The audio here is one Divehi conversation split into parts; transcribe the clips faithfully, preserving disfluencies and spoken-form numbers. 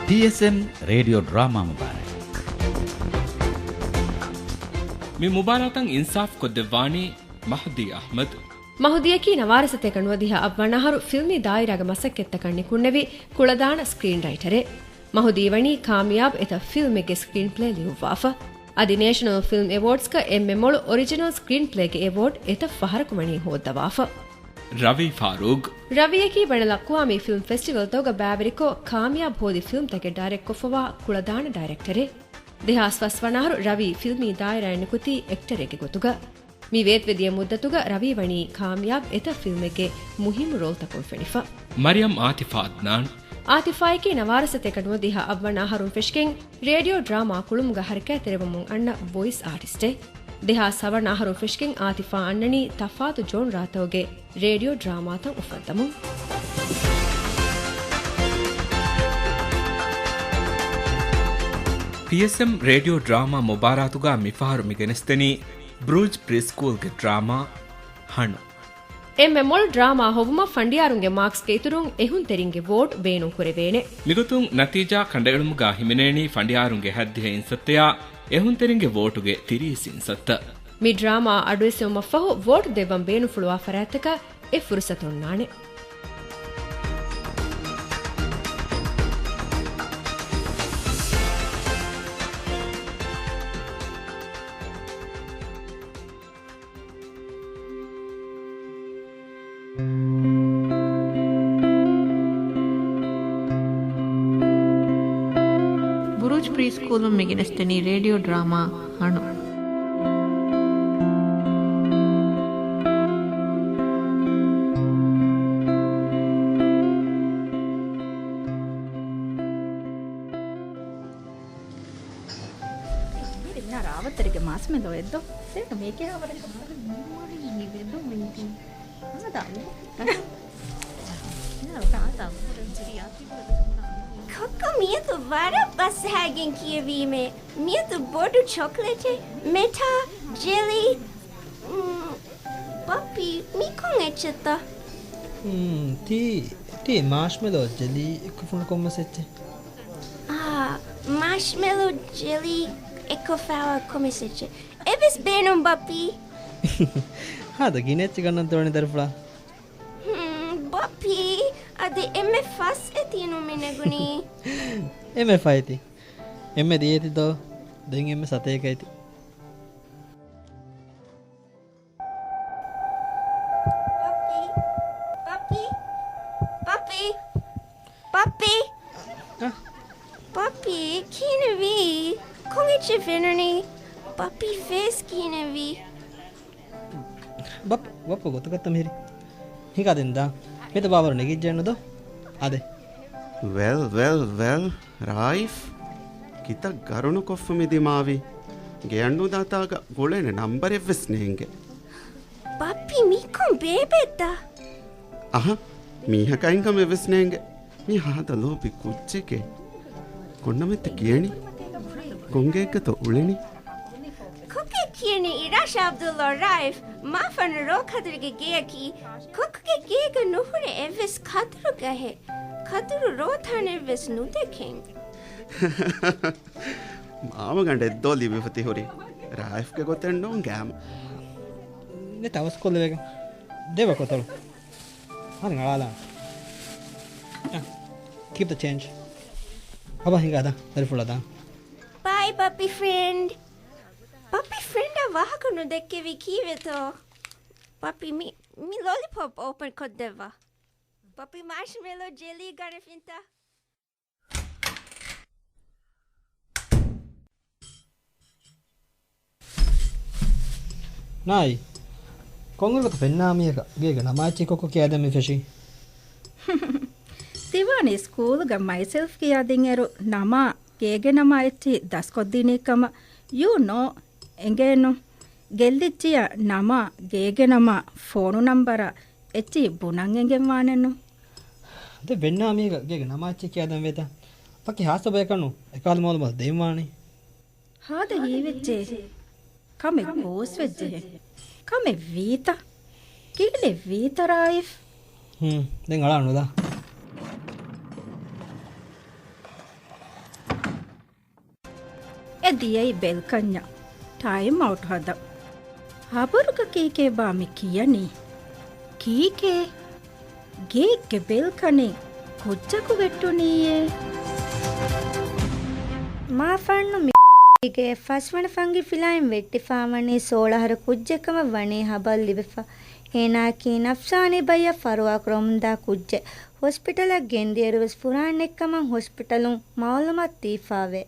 ޓީއެސްއެމް ރޭޑިއޯ ޑްރާމާ މުބާރާތް. މި މުބާރާތަށް އިންސާފް ކޮށްދެއްވާނީ މަހުދީ އަޙްމަދު. މަހުދީއަކީ ނަވާރަ ސަތޭކަ ނުވަދިހަ އަށްވަނަ އަހަރު ފިލްމީ ދާއިރާގެ މަސައްކަތްތަކަށް ނިކުންނެވި ކުޅަދާނަ ސްކްރީން ރައިޓަރެއް. މަހުދީ ވަނީ ކާމިޔާބު އެތައް ފިލްމެއްގެ ސްކްރީން ޕްލޭ ލިޔުއްވާފަ. އަދި ނޭޝަނަލް ފިލްމް އެވޯޑްސްގަ އެންމެ މޮޅު އޮރިޖިނަލް ސްކްރީން ޕްލޭގެ އެވޯޑް އެތައް ފަހަރަކު ވަނީ ހޯއްދަވާފަ. ރަވީ ފާރޫގް. ރަވީއަކީ ބައިނަލްއަޤްވާމީ ފިލްމް ފެސްޓިވަލްތަކުގަ ބައިވެރިކޮށް، ކާމިޔާބު ހޯދި ފިލްމްތަކެއް ޑައިރެކްޓްކޮށްފަވާ ކުޅަދާނަ ޑައިރެކްޓަރެއް. ދެހާސް ފަސް ވަނަ އަހަރު ރަވީ ފިލްމީ ދާއިރާއިން ނިކުތީ އެކްޓަރެއްގެ ގޮތުގަ. މި ވޭތުވެދިޔަ މުއްދަތުގަ ރަވީ ވަނީ ކާމިޔާބު އެތައް ފިލްމެއްގެ މުހިއްމު ރޯލްތަކުން ފެނިފަ. މަރިޔަމް އާތިފާ އަދްނާން. އާތިފާއަކީ ނަވާރަ ސަތޭކަ ނުވަދިހަ އަށްވަނަ އަހަރުން ފެށިގެން ރޭޑިއޯ ޑްރާމާ ކުޅުމުގަ ހަރަކާތްތެރިވަމުން އަންނަ ވޮއިސް އާޓިސްޓެއް. ދެހާސް ހަވަނަ އަހަރުން ފެށިގެން އާތިފާ އަންނަނީ ތަފާތު ޖޯންރާތަކުގެ ރޭޑިއޯ ޑްރާމާތައް އުފައްދަމުން. ޓީއެސްއެމް ރޭޑިއޯ ޑްރާމާ މުބާރާތުގަ މިފަހަރު މި ގެނެސްދެނީ ބްރޫޖް ޕްރީސްކޫލްގެ ޑްރާމާ ހަނު. އެންމެ މޮޅު ޑްރާމާ ހޮވުމަށް ފަނޑިޔާރުންގެ މާކްސްގެ އިތުރުން އެހުންތެރިންގެ ވޯޓް ބޭނުން ކުރެވޭނެ. މިގޮތުން ނަތީޖާ ކަނޑައެޅުމުގަ ހިމެނޭނީ ފަނޑިޔާރުންގެ ހައްދިހަ އިންސައްތަޔާ އެހުންތެރިންގެ ވޯޓުގެ ތިރީސް އިންސައްތަ. މި ޑްރާމާ އަޑުއެއްސެވުމަށްފަހު ވޯޓް ދެއްވަން ބޭނުންފުޅުވާ ފަރާތްތަކަށް އެ ފުރުސަތު އޮންނާނެ. ބުރޫޖް ޕްރީސްކޫލުން މި ގެނެސްދެނީ ރޭޑިއޯ ޑްރާމާ ހަނު. މިރިންނާ ރާވަތަރިގެ މާސްމެލޯ އެއްދޯ؟ ދޭން މީގެ ހާވަރަކަށް މާ މި ވެދުން މީތި. ހާދަ. ކޮއްކޮ މިއަދު ވަރަށް ބަސްހައިގެން ކިޔެވީމޭ. މިއަދު ބޮޑު ޗޮކްލެޓެއް، މެޓާ، ޖެލީ. މް، ބައްޕީ، މީ ކޮން އެއްޗެއްތަ؟ މް، ތީ، ތީ މާޝްމެލޯ ޖެލީ އެއްކޮށް ފުނޑު ކޮންމެސް އެއްޗެއް؟ އާ، މާޝްމެލޯ ޖެލީ އެއްކޮށްފައިވާ ކޮންމެސް އެއްޗެއް. އެއްވެސް ބޭނުން ބައްޕީ. ހާދަ ގިނަ އެއްޗެއް ގަންނަން ދޯނި ދަރިފުޅާ. ހުން، ބައްޕީ، އަދި އެންމެ ފަސް އެތީ ނޫން މި ނެގުނީ. އެންމެ ފަހެތި. އެންމެ ދިޔައެތި ދޯ. ދެން އެންމެ ސަތޭކައެތި. ބައްޕީ، ބައްޕީ، ބައްޕީ، ބައްޕީ. އަ. ބައްޕީ، ކިހިނެއްވީ؟ ކޮން އެއްޗެއް ފެނުނީ؟ ބައްޕީ ފޭސް ކިހިނެއްވީ؟ ބައްޕު، ބައްޕު ގޮތަކަށްތަ މިހިރީ؟ ހިނގާ ދެން ދާ. މިތަ ބާވަރު ނެގިއްޖެއްނު ދޯ؟ އާދެ. ވެލް، ވެލް، ވެލް، ރާއިފް. ކިތައް ގަރުނު ކޮށްފަ މި ދިމާވީ؟ ގެއަށް ނުދާތާގަ ގުޅޭނެ ނަންބަރެއްވެސް ނޭނގެ. ބައްޕި، މީ ކޮން ބޭބެއްތަ؟ އަހަ، މީހަކަށް އިންކަމެއްވެސް ނޭނގެ. މީ ހާދަ ލޯބި ކުއްޖެކޭ. ކޮންނަމެއްތަ ކިޔަނީ؟ ކޮންގެއެއްގަތޯ އުޅެނީ؟ ކޮކެއް ކިޔަނީ އިރާޝާ އަބްދުﷲ ރާއިފް. މާފަން ރޯ ކަދުރުގެ ގެއަކީ. ކޮކުގެ ގޭގަ ނުހުރޭ އެއްވެސް ކަދުރު ގަހެއް. ކަދުރު ރޯ ތަނެއްވެސް ނުދެކެން. މާމަގަނޑެއްދޯ ލިބިފަ ތިހުރީ. ރާއިފްގެ ގޮތެއް ނޫން ގައިމު. ނެތަ އަވަސްކޮށްލެވޭގަ. ދެވަ ކޮތަޅު. ހަނި އަޅާލާ. އަ، keep the change. އަބަ ހިނގާ ދާ، ދަރިފުޅަށް ދާ. ބައި ބައްޕި ފްރެންޑް. ބައްޕި ފްރެންޑަށް ވާހަކަ ނުދެއްކެވީ ކީއްވެތޯ؟ ބައްޕި މި، މި ލޮލިޕޮޕް އޯޕަން ކޮށްދެއްވާ. ބައްޕި މާޝްމެލޯ ޖެލީ ގަނެފިންތަ؟ ނާއި، ކޮންއިރުގަތަ ފެންނާ މީހަކަށް ގޭގެ ނަމާ އެއްޗެއް ކޮއްކޮ ކިޔާދޭން މި ފެށީ؟ ތިވާނީ ސްކޫލުގަ މައިސެލްފް ކިޔާދިންއިރު ނަމާ، ގޭގެ ނަމާ އެއްޗިހި ދަސްކޮށްދިނީ ކަމަށް ޔޫ ނޯ އެނގޭނު. ގެއްލިއްޖިޔާ ނަމާ، ގޭގެ ނަމާ، ފޯނު ނަންބަރާ އެއްޗިހި ބުނަން އެނގެންވާނެއްނު. ދެ ފެންނާ މީހަކަށް ގޭގެ ނަމާ އެއްޗެއް ކިޔާދޭން ވޭތަ؟ ވަކި ހާސް ބަޔަކަށްނު އެކަހަލަ މައުލޫމާތު ދޭންވާނީ. ހާދަ ހީވެއްޖެ. ކަމެއް ކޯސްވެއްޖެހެ. ކަމެއް ވީތަ؟ ކިހިނެއް ވީތަ ރާއިފް؟ ހުން، ދެން އަޅާ ނުލާ. އެ ދިޔައީ ބެލްކަންޏަށް ޓައިމް އައުޓް ހަދަން. ހަބަރުގަ ކީކޭ ބާ މި ކިޔަނީ؟ ކީކޭ؟ ގޭގެ ބެލްކަނި ކުއްޖަކު ވެއްޓުނީއޭ؟ މާފަންނު މި ގޭގެ ފަސްވަނަ ފަންގި ފިލާއިން ވެއްޓިފާވަނީ ސޯޅަ އަހަރު ކުއްޖެއް ކަމަށް ވަނީ ހަބަރު ލިބިފަ. އޭނާއަކީ ނަފްސާނީ ބައްޔަށް ފަރުވާކުރަމުންދާ ކުއްޖެއް. ހޮސްޕިޓަލަށް ގެންދިޔައިރުވެސް ފުރާނެއްކަމަށް ހޮސްޕިޓަލުން މައުލޫމާތު ދީފާވޭ.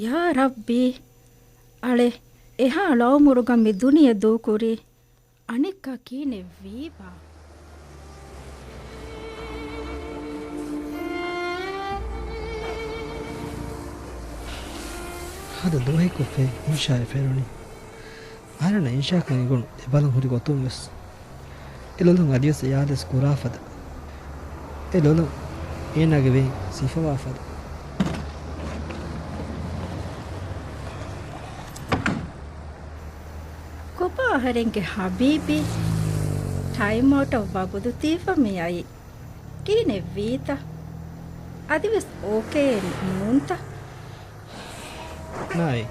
ޔާ ރައްބީ، އަޅެ، އެހާ ޅައުމުރުގަ މި ދުނިޔެ ދޫކުރީ. އަނެއްކާ ކީނެއް ވީބާ؟ ހަދަ ދުވަހެއްކޮށްފައި އިންޝާއެއް ފެނުނީ. އަހަރެންނަށް އިންޝާކަން އެނގުނު އެ ބަލަން ހުރި ގޮތުން ވެސް. އެ ލޮލުން އަދިވެސް އެ ޔާދެއް ކުރާފަދަ. އެ ލޮލުން އޭނާގެ ވެއިން ސިފަވާފަދަ. ކޮބާ އަހަރެންގެ ހަބީބީ؟ ޓައިމް އައުޓަށް ވަގުދު ދީފަ މި އައީ. ކިހިނެއް ވީތަ؟ އަދިވެސް އޯކޭއެއް ނޫންތަ؟ ނާއި.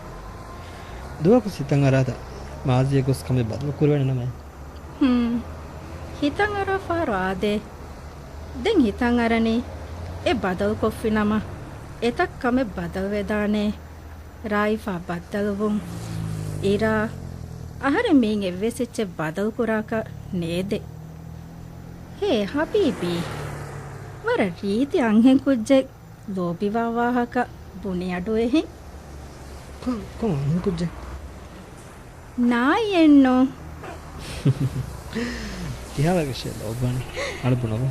ދުވަހަކު ހިތަށް އަރާތަ މާޒީއަށް ގޮސް ކަމެއް ބަދަލު ކުރެވޭނެ ނަމަ؟ ހުން. ހިތަށް އަރާފަ އަހަރު އާދޭ. ދެން ހިތަށް އަރަނީ އެ ބަދަލުކޮށްފި ނަމަ އެތައް ކަމެއް ބަދަލުވެދާނޭ. ރާއިފާ ބައްދަލުވުން. އިރާ، އަހަރެން މީން އެއްވެސް އެއްޗެއް ބަދަލުކުރާކަށް ނޭދެ. ހޭ ހަބީބީ، ވަރަށް ރީތި އަންހެން ކުއްޖެއް ލޯބިވާ ވާހަކަ ބުނި އަޑު އެހެން. ކޮ-، ކޮން އަންހެން ކުއްޖެއް؟ ނާއިއެއްނު. ކިހާވަރަކަށޭ ލޯބިވާނީ؟ އަޅު ބުނަމު.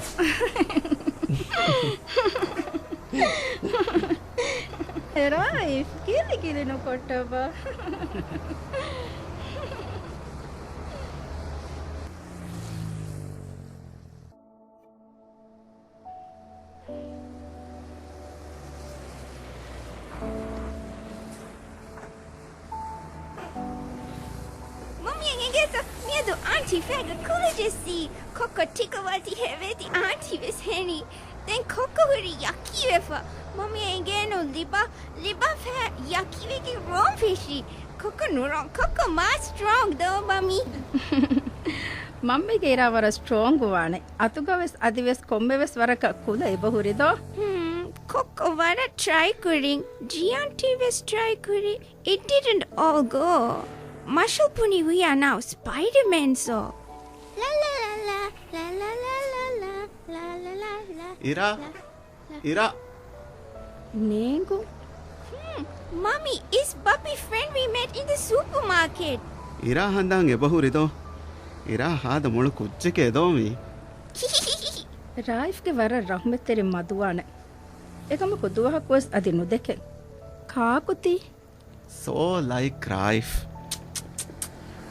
ރާއިފް، ކިލި ކިލި ނުކޮށްޓަބަ. މަމީ އެނގޭތަ މިއަދު އާންޓީ ފައިގަ ކުލަ ޖެއްސީ؟ ކޮއްކޮ ޓިކަވާތި ހެވޭތި އާންޓީ ވެސް ހެނީ. ދެން ކޮއްކޮ ހުރީ ޔަކީވެފަ. މަމީ އެނގޭނު ލިބާ، ލިބާ ފައި ޔަކީވެގެ ރޯން ފެށީ. ކޮއްކޮ ނުރޯން، ކޮއްކޮ މާ ސްޓްރޯންގް ދޯ މަމީ. މަންމީގެ އިރާ ވަރަށް ސްޓްރޯންގު ވާނެ. އަތުގަވެސް އަދިވެސް ކޮންމެވެސް ވަރަކަށް ކުލަ އެބަހުރި ދޯ؟ ހުން، ކޮއްކޮ ވަރަށް ޓްރައި ކުރިން. ޖީއާންޓީ ވެސް ޓްރައި ކުރި. It didn't all go. މަޝްހޫރު ބުނި we are now Spider-Man, so. ލާ، ލާ، ލާ. އިރާ. އިރާ. ނޭނގު. ހުން، މަމީ، it's Bubby friend we met in the supermarket. އިރާ ހަނދާން އެބަހުރި ދޯ؟ އިރާ ހާދަ މޮޅު ކުއްޖެކޭ ދޯ މީ؟ ރާއިފްގެ ވަރަށް ރަހުމަތްތެރި މަދުވާނެ. އެކަމަކު ދުވަހަކުވެސް އަދި ނުދެކެން. ކާކުތީ؟ So like ރާއިފް.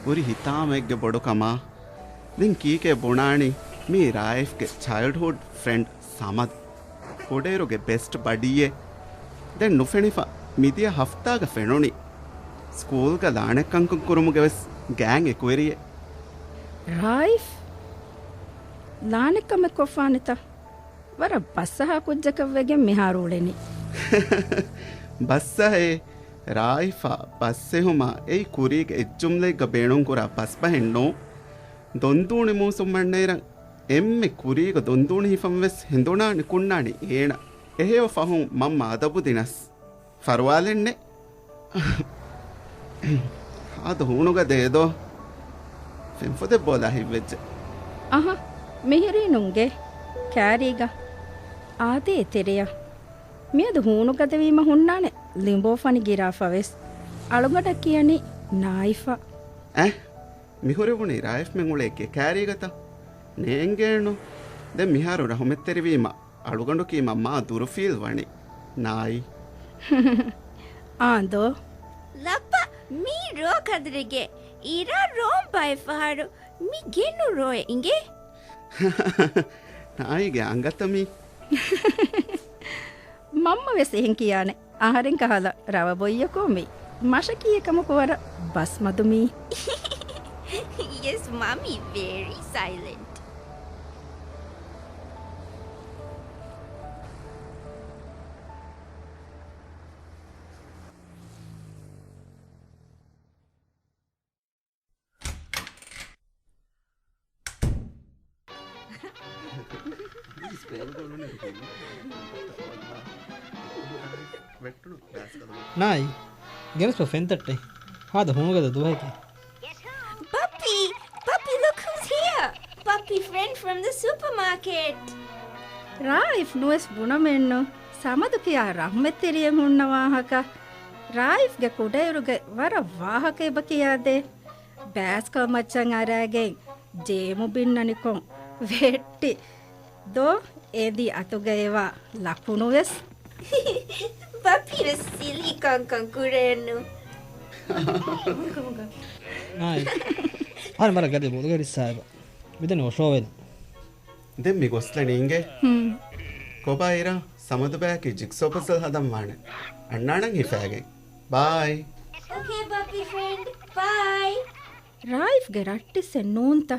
ހުރި ހިތާމައެއްގެ ބޮޑުކަމާ. ދެން ކީކޭ ބުނާނީ މީ ރާއިފްގެ ޗައިލްޑްހުޑް ފްރެންޑް ސަމަދު. ކުޑައިރުގެ ބެސްޓް ބަޑީއޭ. ދެން ނުފެނިފަ މިދިޔަ ހަފްތާގަ ފެނުނީ. ސްކޫލްގަ ލާނެއްކަންކަން ކުރުމުގެ ވެސް ގާން އެކުވެރިއެއް. ރާއިފް؟ ލާނެއްކަމެއް ކޮށްފާނެތަ؟ ވަރަށް ބަސްއަހާ ކުއްޖަކަށް ވެގެން މިހާރު އުޅެނީ. ބަސްއަހޭ؟ ރާއިފާ ބަސްއެހުމާ އެއީ ކުރީގެ އެއްޖުމްލައެއްގަ ބޭނުންކުރާ ބަސްބަހެއް ނޫން. ދޮންދޫނި މޫސުން މަންނައިރަށް އެންމެ ކުރީގަ ދޮންދޫނި ހިފަން ވެސް ހެނދުނާ ނިކުންނާނީ އޭނަ. އެހެޔޮ ފަހުން މަންމަ އަދަބު ދިނަސް. ފަރުވާލެއްނެއް. ހާދަ ހޫނުގަދަ އެދޯ. ފެންފޮދެއް ބޯލާ ހިތްވެއްޖެ. އަހަ، މިހިރީ ނުންގޭ. ކާރީގަ. އާދޭ ތެރެޔަށް. މިއަދު ހޫނުގަދަވީމަ ހުންނާނެ ލިނބޯ ފަނި ގިރާފަވެސް. އަޅުގަނޑަށް ކިޔަނީ ނާއިފަ. އެ؟ މިހުރެވުނީ ރާއިފްމެން އުޅޭ ގެ ކާރީގަތަ؟ ނޭނގޭނު. ދެން މިހާރު ރަހުމަތްތެރިވީމަ އަޅުގަނޑު ކީމަ މާ ދުރު ފީލް ވަނީ. ނާއި. އާނދޯ؟ ލައްބަ މީ ރޯ ކަދުރެގެ އިރާ ރޯން ބައެއް ފަހަރު މި ގެންނު ރޯއެއް އިނގޭ. ނާއިގެ އަނގަތަ މީ؟ މަންމަ ވެސް އެހެން ކިޔާނެ. އަހަރެން ކަހަލަ ރަވަ ބޮއްޔަކޯ މީ. މަށަކީ އެކަމަކު ވަރަށް ބަސްމަދު މީ. Yes, mommy very silent. ނާއި، ގެނެސްބަ ފެންތައްޓެއް. ހާދަ ހޫނުގަދަ ދުވަހެކޭ. Puppy! Puppy, look who's here! Puppy friend from the supermarket! ރާއިފް ނުވެސް ބުނަމެއްނު. ސަމަދު ކިޔާ ރަޙްމަތްތެރިއެއް ހުންނަ ވާހަކަ. ރާއިފްގެ ކުޑައިރުގެ ވަރަށް ވާހަކަ އެބަ ކިޔާދޭ. ބޭސްކަލް މައްޗަށް އަރާގެން ޖޭމު ބިންނަނިކޮށް ވެއްޓި. ދޯ، އޭދީ އަތުގައިވާ ލަކުނުވެސް. ބަޕިވެސް ސިލީ ކަންކަން ކުރޭނު. ނާއި. އަހަރެން ވަރަށް ގަދަ ބޮލުގެ ރިއްސާއެބަ. މިދަނީ އޮށޯވެލި. ދެން މި ގޮސްލަނީ އިނގޭ. ހުން. ކޮބާ އިރާ، ސަމަދުބަޔަކީ ޖިގްސޯ ޕަޒަލް ހަދަން ވާނެ. އަންނާނަން ހިފާގެން. ބާއި. Okay, puppy friend. Bye. ރާއިފްގެ ރައްޓިއްސެއް ނޫންތަ؟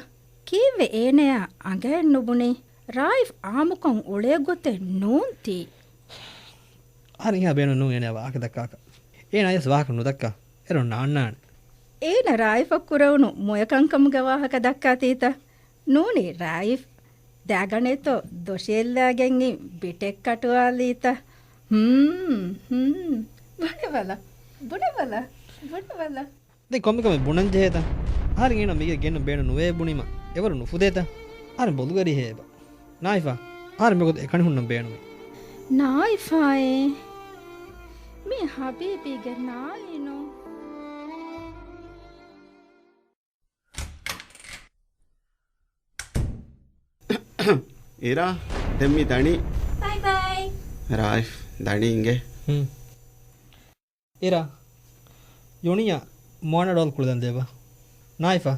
ކީއްވެ އޭނަޔާ އަނގައެއް ނުބުނީ؟ ރާއިފް އާއްމުކޮށް އުޅޭ ގޮތެއް ނޫންތީ. އަހަރެން އެހާ ބޭނުން ނޫން އޭނަޔާ ވާހަކަ ދައްކާކަށް. އޭނަ އަޔަސް ވާހަކަ ނުދައްކާ. އޭރުން ނާންނާނެ. އޭނަ ރާއިފަށް ކުރެވުނު މޮޔަ ކަންކަމުގެ ވާހަކަ ދައްކާތީތަ؟ ނޫނީ ރާއިފް. ދާގަނޭތޯ ދޮށިއެއްލާގެން އިން ބިޓެއް ކަޓުވާލީތަ؟ ހުން، ހުން. ބުނެބަލަ، ބުނެބަލަ، ބުނެބަލަ. ދެން ކޮންމެ ކަމެއް ބުނަން ޖެހޭތަ؟ އަހަރެން އޭނަ މީގެ ގެންނަ ބޭނުން ނުވޭ ބުނީމަ އެވަރު ނުފުދޭތަ؟ އަހަރެން ބޮލުގަރި ހޭބަ. ނާއިފާ، އަހަރެން މިގޮތަށް އެކަނި ހުންނަން ބޭނުމޭ. ނާއިފާއޭ؟ މީ ހަބީބީގެ ނާއިނު. އިރާ، ދެން މި ދަނީ. ބައި ބައި. ރާއިފް، ދަނީ އިނގޭ. ހުން. އިރާ، ޔޫނީއަށް މޯނާ ޑޯލް ކުޅެދަން ދޭބަ. ނާއިފާ،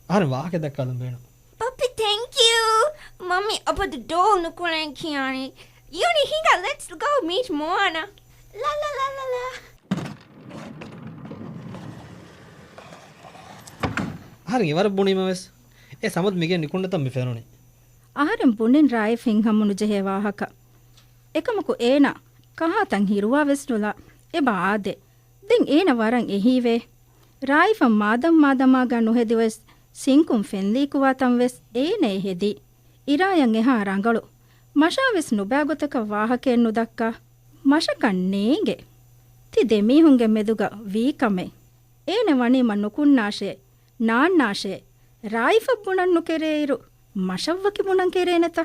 އަހަރެން ވާހަކަ ދައްކާލަން ބޭނުން. ޕަޕި، ތެންކް ޔޫ. މަންމީ އަބަދު ޑޯލް ނުކުޅެން ކިޔާނީ. ޔޫނީ ހިނގާ، let's go meet Moana. ލަ، ލަ، ލަ، ލަ، ލަ. އަހަރެން އެވަރަށް ބުނީމަވެސް، އެ ސަމަދު މިގެން ނިކުންނަތަން މި ފެނުނީ. އަހަރެން ބުނިން ރާއިފް ހިތްހަމަނުޖެހޭ ވާހަކަ. އެކަމަކު އޭނަ ކަހާތަން ހިރުވާވެސް ނުލާ އެބަ އާދޭ. ދެން އޭނަ ވަރަށް އެހީވޭ. ރާއިފަށް މާދަމް މާދަމާގަ ނުހެދިވެސް ސިންކުން ފެންލީކުވާތަން ވެސް އޭނައެއް ހެދީ. އިރާޔަށް އެހާ ރަނގަޅު. މަށާވެސް ނުބައި ގޮތަކަށް ވާހަކައެއް ނުދައްކާ. މަށަކަށް ނޭނގެ. ތި ދެމީހުންގެ މެދުގަ ވީ ކަމެއް. އޭނަ ވަނީމަ ނުކުންނާށޭ، ނާންނާށޭ، ރާއިފަށް ބުނަން ނުކެރޭއިރު، މަށަށްވަކި ބުނަން ކެރޭނެތަ؟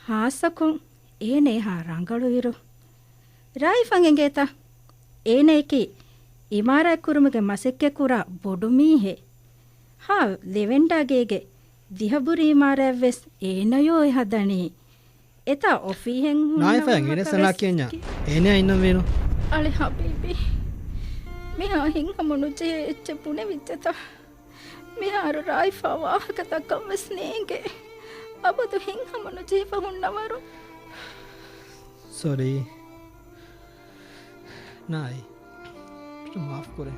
ހާއްސަކޮށް އޭނަ އެހާ ރަނގަޅުއިރު. ރާއިފަށް އެނގޭތަ؟ އޭނަޔަކީ އިމާރާތް ކުރުމުގެ މަސައްކަތް ކުރާ ބޮޑު މީހެއް. ހާ، ލެވެންޑާ ގޭގެ ދިހަ ބުރި އިމާރާތްވެސް އޭނަޔޯ އެ ހަދަނީ. އެތާ އޮފީހެއް ހުންނަ ނާއިފައަށް ވަހަކަ ގެނެސް ވެސް އަނާކިޔަންޏާ އޭނަޔާ އިންނަންވީނު. އަޅެ ހަބީބީ، މިހާ ހިތްހަމަ ނުޖެހޭ އެއްޗެއް ބުނެވިއްޖެތަ؟ މިހާރު ރާއިފާ ވާހަކަ ދައްކަން ވެސް ނޭނގޭ. އަބަދު ހިތްހަމަ ނުޖެހިފަ ހުންނަވަރު. ސޮރީ. ނާއި. މާފް ކުރޭ.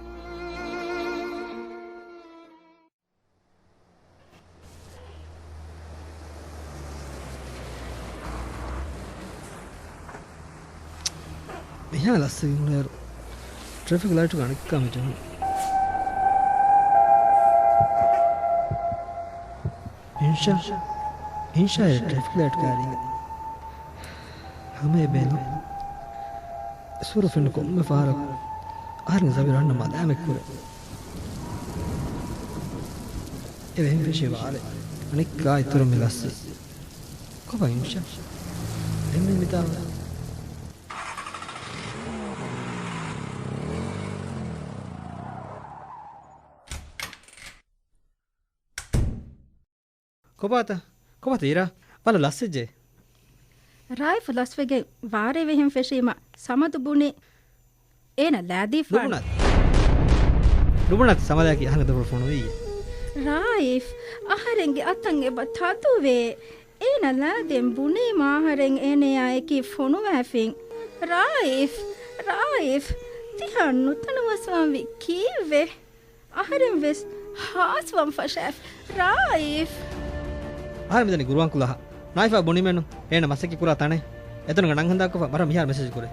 މިހާ ލައްސަގެން އުޅޭއިރު ޓްރެފިކް ލައިޓުގަ އަނެއްކާ މި ޖެހުނު. އިންޝާ، އިންޝާ އެ ޓްރެފިކް ލައިޓް ކާރިންގ ހަމަ އެ ބޭލުން. ސުރު ފެންނަ ކޮންމެ ފަހަރަކު އަހަރެން ޒަބީރު އަންނަ މަލާމެއް ކުރޭ. އެ ވެހިން ފެށީ ވާލެ. އަނެއްކާ އިތުރު މި ލައްސި. ކޮބާ އިންޝާ؟ އެންމެ މިތާ ކޮބާތަ؟ ކޮބާތަ އިރާ؟ ވަލަ ލަސްވެއްޖެ. ރާއިފް ލަސްވެގެން ވާރޭ ވެހިން ފެށީމަ ސަމަދު ބުނި އޭނަ ލާދީފާނެ. ނުބުނާތި. ނުބުނާތި ސަމަދައަކީ އަހަންގެ ދަފުރު ފޮނުވީ. ރާއިފް، އަހަރެންގެ އަތަށް އެބަ ތަދުވޭ. އޭނަ ލާދެން ބުނީމަ އަހަރެން އޭނަޔާ އެކީ ފޮނުވާފިން. ރާއިފް، ރާއިފް، ތިހާ ނުތަނަވަސްވާންވީ ކީއްވެ؟ އަހަރެން ވެސް ހާސްވަން ފަށާފި. ރާއިފް! އަހަރެން މިދަނީ ގުރުއާން ކުލަހަށް. ނާއިފާ ބުނީމެއްނު އޭނަ މަސައްކަތް ކުރާ ތަނެއް. އެތަނުގަ ނަން ހަނދާކޮށްފަ ވަރަށް މިހާރު މެސެޖް ކުރޭ.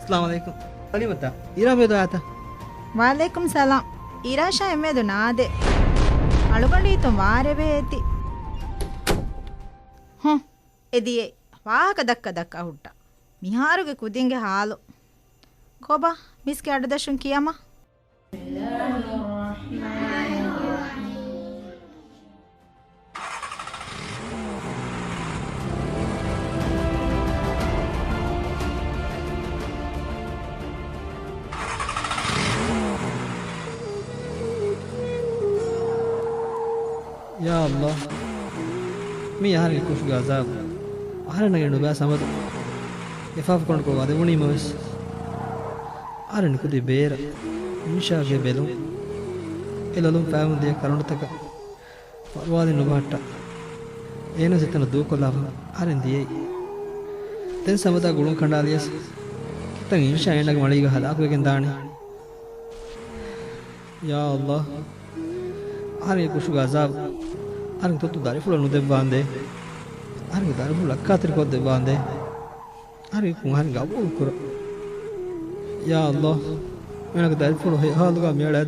އައްސަލާމު ޢަލައިކުމް. ހަލީމަތާ، އީރާ މިއަދު އައިތަ؟ ވަޢަލައިކުމް ސަލާމް. އީރާޝާ އެންމެ އަދު ނާދޭ. އަޅުގަނޑު ހިތުން ވާރޭ ވޭތި. ހުން. އެ ދިޔައީ ވާހަކަ ދައްކަ ދައްކަ ހުއްޓާ. މިހާރުގެ ކުދިންގެ ހާލު. ކޮބާ، މިސްގެ އަޑުދަށުން ކިޔަމާ. ޔާ ﷲ، މީ އަހަރެންގެ ކުށުގެ ޢަޒާބު. އަހަރެންނަށް ނުބައި ސަމަދު އެފާފަކޮނޑުކޮށް ވަދެވުނީމަވެސް، އަހަރެން ނިކުތީ ބޭރަށް އިންޝާގެ ބެލުން. އެ ލޮލުން ފައިވަން ދިޔަ ކަރުނަތަކަށް ފަރުވާލި ނުބަހައްޓާ. އޭނަސް އެތަނަށް ދޫކޮށްލާފަ އަހަރެން ދިޔައީ. ދެން ސަމަދާ ގުޅުން ކަނޑާލިޔަސް ކިތަން އިންޝާ އޭނަގެ މަޅީގަ ހަލާކުވެގެން ދާނީ. ޔާ ﷲ، އަހަރެންގެ ކުށުގެ ޢަޒާބު އަހަރެން ތުއްތު ދަރިފުޅަށް ނުދެއްވާނދޭ. އަހަރެންގެ ދަރިފުޅު ރައްކާތެރިކޮށްދެއްވާނދޭ. އަހަރެން އަހަރެން ގަބޫލު ކުރަ. ޔާ ﷲ، އޭނަގެ ދަރިފުޅު ހެޔޮ ހާލުގަ މިއަޅާ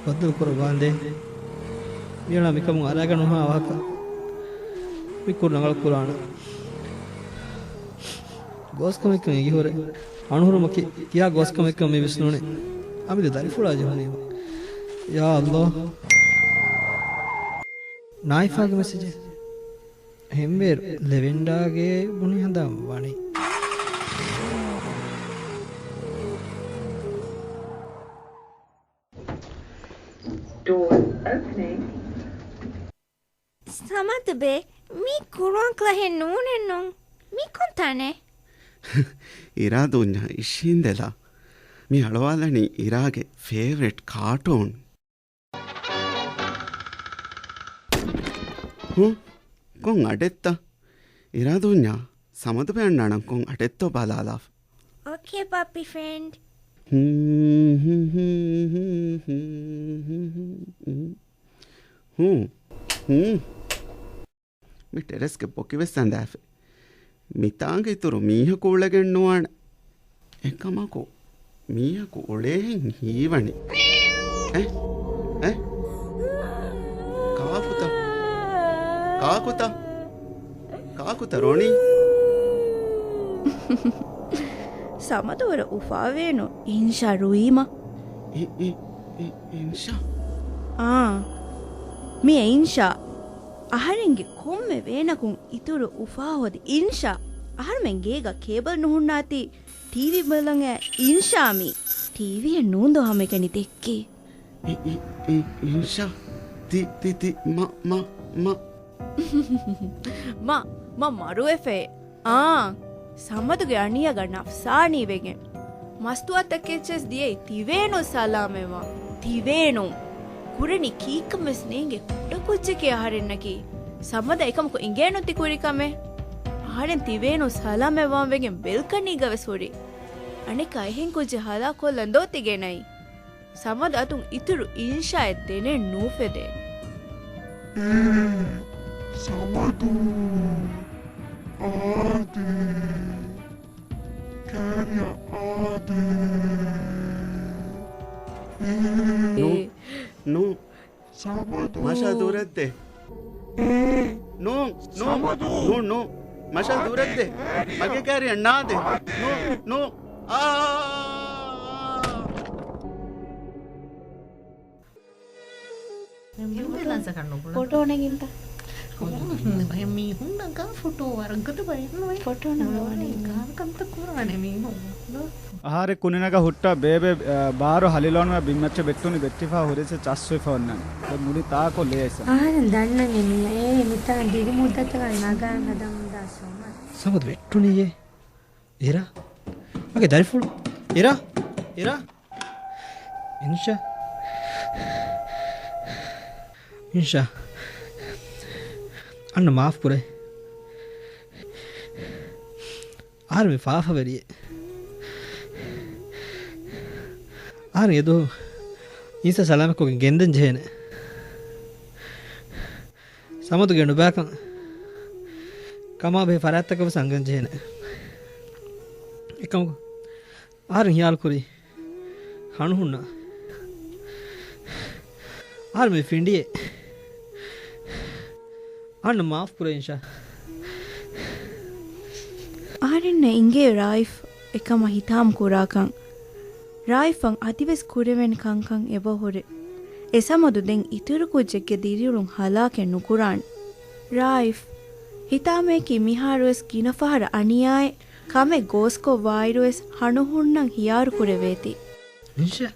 ބައްދަލު ކުރައްވާނދޭ. މިއަޅާ މިކަމުން އަރާގަން ނުހާ ވާހަކަ މި ކުރި ރަނގަޅު ކުރާނަ. ގޯސްކަމެއްކަން އެނގިހުރެ އަނުހުރުމަކީ ކިޔާ ގޯސްކަމެއްކަން މި ވިސްނުނީ. އަމިއްލަ ދަރިފުޅާ ޖެހުނީމަ. ޔާ ﷲ. ނާއިފާގެ މެސެޖެއް. ހެންވޭރު ލެވެންޑާގެ ބުނި ހަނދާން ވަނީ. Door opening. ސަމަދުބޭ، މީ ކުރުއަން ކްލަހެއް ނޫނެއްނު. މީ ކޮން ތަނެއް؟ އިރާ ދޫންޏާ އިށީނދެލާ. މި އަޅުވާލަނީ އިރާގެ ފޭވަރިޓް ކާޓޫން. ހު؟ ކޮން އަޑެއްތަ؟ އިރާ ދޫންޏާ، ސަމަދުބޭ އަންނާނަން ކޮން އަޑެއްތޯ ބަލާލާފަ. އޯކޭ، ޕަޕީ ފްރެންޑް. ހޫ. ހޫ. މި ޓެރެސްގެ ބޮކިވެސް އަނދާފަ. މިތާނގަ އިތުރު މީހަކު އުޅެގެން ނުވާނެ. އެކަމަކު މީހަކު އުޅޭހެން ހީވަނީ. އެ؟ އެ؟ ކާކުތަ؟ ކާކުތަ؟ ކާކުތަ ރޮނީ؟ ސަމަދު ވަރަށް އުފާވޭނު އިންޝާ ރުއީމަ. އި-، އި-، އި-، އިންޝާ؟ އާ. މި އިންޝާ. އަހަރެންގެ ކޮންމެ ވޭނަކުން އިތުރު އުފާ ހޯދި އިންޝާ. އަހަރުމެން ގޭގަ ކޭބަލް ނުހުންނާތީ ޓީވީ ބަލަން އިންޝާ މީ. ޓީވީއެއް ނޫންދޯ ހަމައެކަނި ދެއްކީ. އި-، އި-، އި-، އިންޝާ. ތި-، ތި-، ތި-، މަ-، މަ-، މަ-. މަ-، މަ-، މަރުވެފައޭ. އާނ، ސަމަދުގެ އަނިޔާގަ ނަފްސާނީވެގެން. މަސްތުވާތަކެއްޗެސް ދިޔައީ ތިވޭނު ސަލާމަތްވާން. ތިވޭނު. ކުރަނީ ކީއްކަން ވެސް ނޭނގެ ކުޑަކުއްޖެކޭ އަހަރެންނަކީ. ސަމަދަށް އެކަމަކު އިނގޭނު ތި ކުރި ކަމެއް. އަހަރެން ތިވޭނު ސަލާމަތްވާން ވެގެން ބެލްކަނީގަ ވެސް ހުރި. އަނެއްކާ އެހެން ކުއްޖެއް ހަލާކުކޮށްލަން ދޯ ތި ގެނައީ؟ ސަމަދު އަތުން އިތުރު އިންޝާއެއް ދެނެއް ނޫފެދޭނެ. އޭ ސަމަދު! އާދޭ! ކާރިއަށް އާދޭ! އޭ! ނޫ، ނޫ. ސަމަދު! މަށަށް ދުރަށްދޭ. އޭ! ނޫ، ނޫ. ސަމަދު! ނޫ، ނޫ. މަށަށް ދުރަށްދޭ. މަގޭ ކާރިއަށް ނާދޭ. ނޫ، ނޫ. އާ! އެމްބިއުލެންސަކަށް ނުކުޅަން. ފޮޓޯ ނެގިންތަ؟ ބައެއް މީހުން ނަގާ ފޮޓޯ ވަރަށް ގަދަ ބައެއް ނުވޭ. ފޮޓޯ ނަގާ ނޯން ވަރަށް ކާން ކަންތައް ކުރާނެ މީހުން. އަހާރެ ކުނިނަގަ ހުއްޓާ ބޭބެ، އަ، ބާރު ހަލިލޯންވެ ބިންމައްޗަށް ބެއްޓުނި ބެއްޓިފާ ހުރިސެ ޗަސް ވެފަ އޮންނަން. ދެ މުޅި ތާކޮށް ލޭ އިސަން. އަހާރެން ދަންނަން އެ މީހާ. އޭ މިތާ ދިގު މުއްދަތަކަށް ނަގާ ހަދަމުންދާ ސޮމަ. ސަމަދު ބެއްޓުނިއޭ. އިރާ. މަގޭ ދަރިފުޅު. އިރާ. އިރާ. އިންޝާ. އިންޝާ. އަންނަ މާފް ކުރޭ. އަހަރު މި ފާފަވެރިއެއް. އަހަރު އެދު އިންސާ ސަލާމަތްކޮށްގެން ގެންދަން ޖެހޭނެ. ސަމަދުގެ ނުބައިކަން ކަމާ ބެހޭ ފަރާތްތަކަށް ވެސް އަންގަން ޖެހޭނެ. އެކަމަކު އަހަރެން ހިޔާލުކުރީ ހަނު ހުންނަ. އަހަރެން މި ފިނޑިއޭ. އަހަންނަށް މާފު ކުރޭ އިންޝާ. އަހަރެންނަށް އިނގޭ ރާއިފް އެކަމަށް ހިތާމަ ކުރާކަން. ރާއިފްއަށް އަދިވެސް ކުރެވޭނެ ކަންކަން އެބަ ހުރި. އެ ސަމަދު ދެން އިތުރު ކުއްޖެއްގެ ދިރިއުޅުން ހަލާކެއް ނުކުރާނެ. ރާއިފް، ހިތާމައަކީ މިހާރުވެސް ގިނަ ފަހަރަށް އަނިޔާއެއް ކަމެއް ގޯސްކޮށް ވާއިރުވެސް ހަނު ހުންނަން ހިޔާރު ކުރެވޭތީ. އިންޝާ،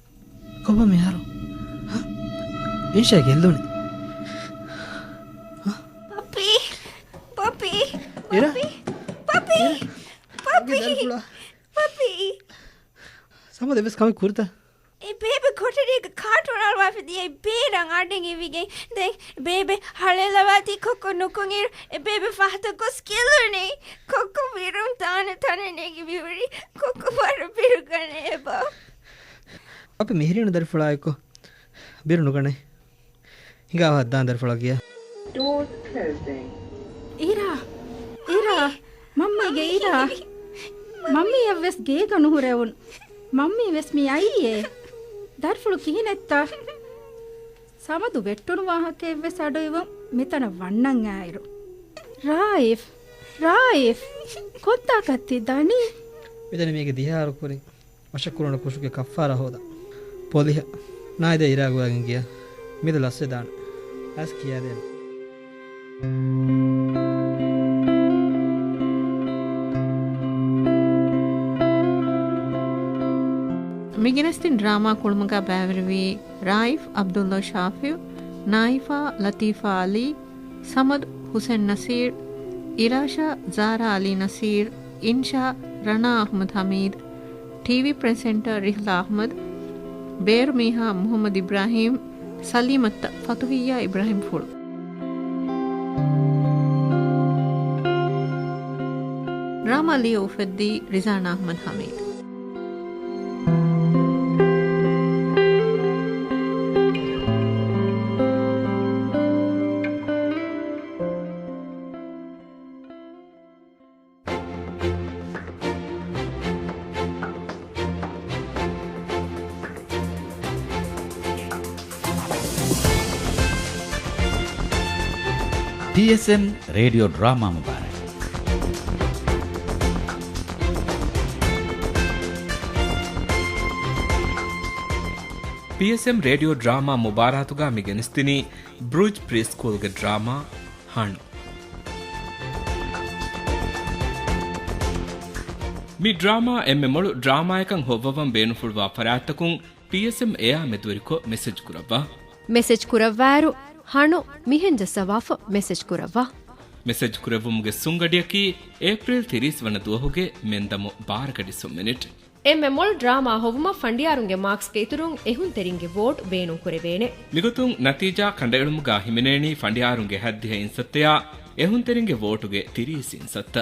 ކޮބާ މިހާރު؟ ހަ؟ އިންޝާ ގެއްލުނީ. ހަ؟ ޕަޕީ! ޕަޕީ! އިރާ! ޕަޕީ! ޕަޕީ! އިރާ! ޕަޕީ! ދަރިފުޅާ! ޕަޕީ! ސަމަދު އެއްވެސް ކަމެއް ކުރިތަ؟ އެ ބޭބެ ކޮޓަރީގަ ކާޓޫން އަޅުވާފަ ދިޔައީ ބޭރަށް އަޑެއް އިވިގެން. ދެން ބޭބެ ހަޅޭލަވާތީ ކޮއްކޮ ނުކުން އިރު އެ ބޭބެ ފަހަތަށް ގޮސް ގެއްލުނީ. ކޮއްކޮ ބިރުން ދާނެ ތަނެއް ނެގި މިހުރީ. ކޮއްކޮ ވަރަށް ބިރުގަނޭ އެބަ. އަޕި މިހިރީނު ދަރިފުޅާއެއްކޮށް ބިރު ނުގަނޭ. ހިނގާ އަވަހަށް ދާން ދަރިފުޅާ ގެޔަށް. Doors closing. އިރާ! އިރާ! މަންމީގެ އިރާ! މަންމީއަށްވެސް ގޭގަ ނުހުރެވުން. މަންމީވެސް މި އައީއޭ. ދަރިފުޅު ކިހިނެއްތަ؟ ސަމަދު ވެއްޓުނު ވާހަކައެއްވެސް އަޑުއިވުން މިތަނަށް ވަންނަން އާއިރު. ރާއިފް! ރާއިފް! ކޮންތާކަށް ތި ދަނީ؟ މިދަނީ މީގެ ދިހަ އަހަރު ކުރިން. މަށަށް ކުރުނު ކުށުގެ ކައްފާރާ ހޯދަން. ޕޮލިހަ. ނާއިދާ އިރާ ގޮވައިގެން ގިޔަ. މިދަ ލަސްވެދާނެ. އައިސް ކިޔާދޭނަން. މި ގެނެސްދިން ޑްރާމާ ކުޅުމުގަ ބައިވެރިވީ ރާއިފް އަބްދުﷲ ޝާފިޢު، ނާއިފާ ލަތީފާ ޢަލީ، ސަމަދު ޙުސެން ނަސީރް، އިރާޝާ ޒާރާ ޢަލީ ނަސީރް، އިންޝާ ރަނާ އަޙްމަދު ޙަމީދު، ޓީވީ ޕްރެޒެންޓަރ ރިޙްލާ އަޙްމަދު، ބޭރު މީހާ މުޙައްމަދު އިބްރާހީމް، ސަލީމަތްތައް ފަތުޙިއްޔާ އިބްރާހީމްފުޅު. ޑްރާމާ ލިޔެ އުފެއްދީ ރިޒާނާ އަޙްމަދު ޙަމީދު. ޓީއެސްއެމް ރޭޑިއޯ ޑްރާމާ މުބާރާތް. ޓީއެސްއެމް ރޭޑިއޯ ޑްރާމާ މުބާރާތުގަ މި ގެނެސްދިނީ ބްރޫޖް ޕްރީ ސްކޫލްގެ ޑްރާމާ ހަނު. މި ޑްރާމާ އެންމެ މޮޅު ޑްރާމާއަކަށް ހޮއްވަވަން ބޭނުންފުޅުވާ ފަރާތްތަކުން ޓީއެސްއެމް އެއާ މެދުވެރިކޮށް މެސެޖް ކުރައްވާ. މެސެޖް ކުރައްވާއިރު، ހަނު މިހެން ޖައްސަވާފަ މެސެޖް ކުރައްވާ. މެސެޖް ކުރެއްވުމުގެ ސުންގަޑިއަކީ އޭޕްރީލް ތިރީސް ވަނަ ދުވަހުގެ މެންދަމު ބާރަ ގަޑިއްސުން މިނިޓް. އެންމެ މޮޅު ޑްރާމާ ހޮވުމަށް ފަނޑިޔާރުންގެ މާކްސްގެ އިތުރުން އެހުންތެރިންގެ ވޯޓް ބޭނުން ކުރެވޭނެ. މިގޮތުން ނަތީޖާ ކަނޑައެޅުމުގަ ހިމެނޭނީ ފަނޑިޔާރުންގެ ހަތްދިހަ އިންސައްތަޔާ އެހުންތެރިންގެ ވޯޓުގެ ތިރީސް އިންސައްތަ.